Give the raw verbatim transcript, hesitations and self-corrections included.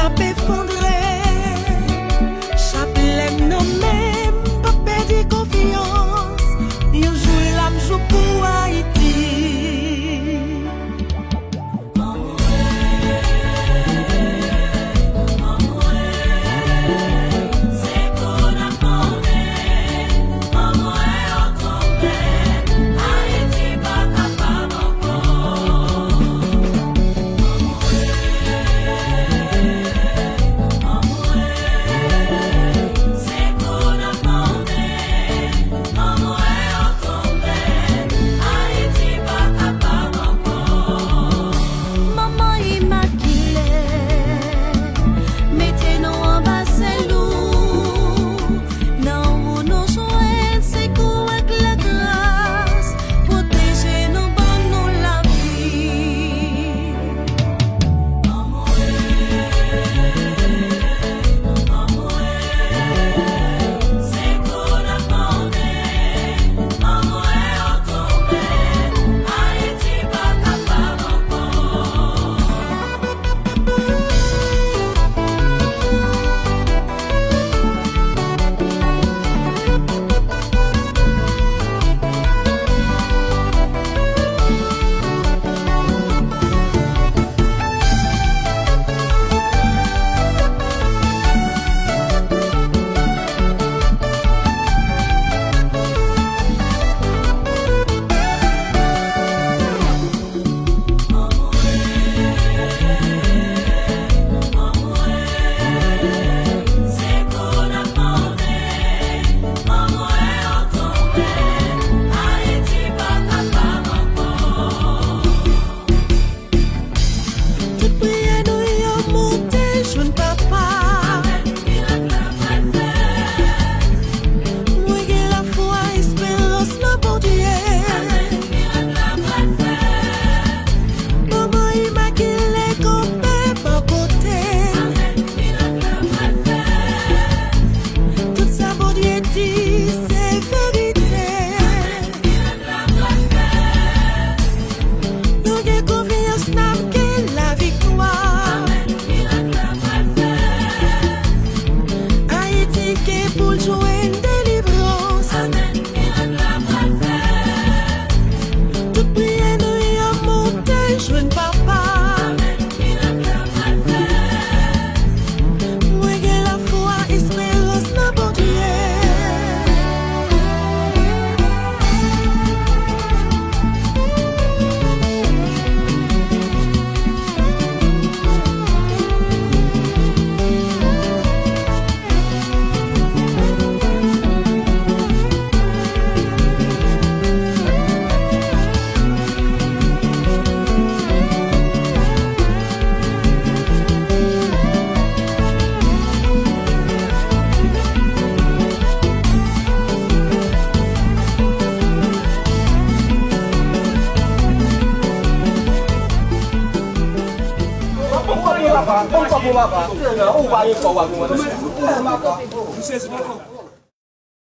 ap efondre. Chaplè m nan men m, pa pèdi konfyans. Yon jou l ap jou pou Ayiti. Manman Imakile, mete nou anba sèl ou. Nan ou nou jwenn sekou ak lagras, pwoteje nou, ban nou lavi. Tout priyè nou yo monte jwenn Papa. Mwen gen lafwa, esperans nan Bondye. Manman Imakile kanpe bò kote m. Tout sa Bondye di, se verite. Nou gen konfyans n ap gen laviktwa. Ayiti gen pou l jwenn delivrans. Tout priyè nou yo monte jwenn Papa. Mwen gen lafwa, esperans nan Bondye. Ou pa bon papa, ou pa bon papa. Ou pa gen fò, ou pa bon papa.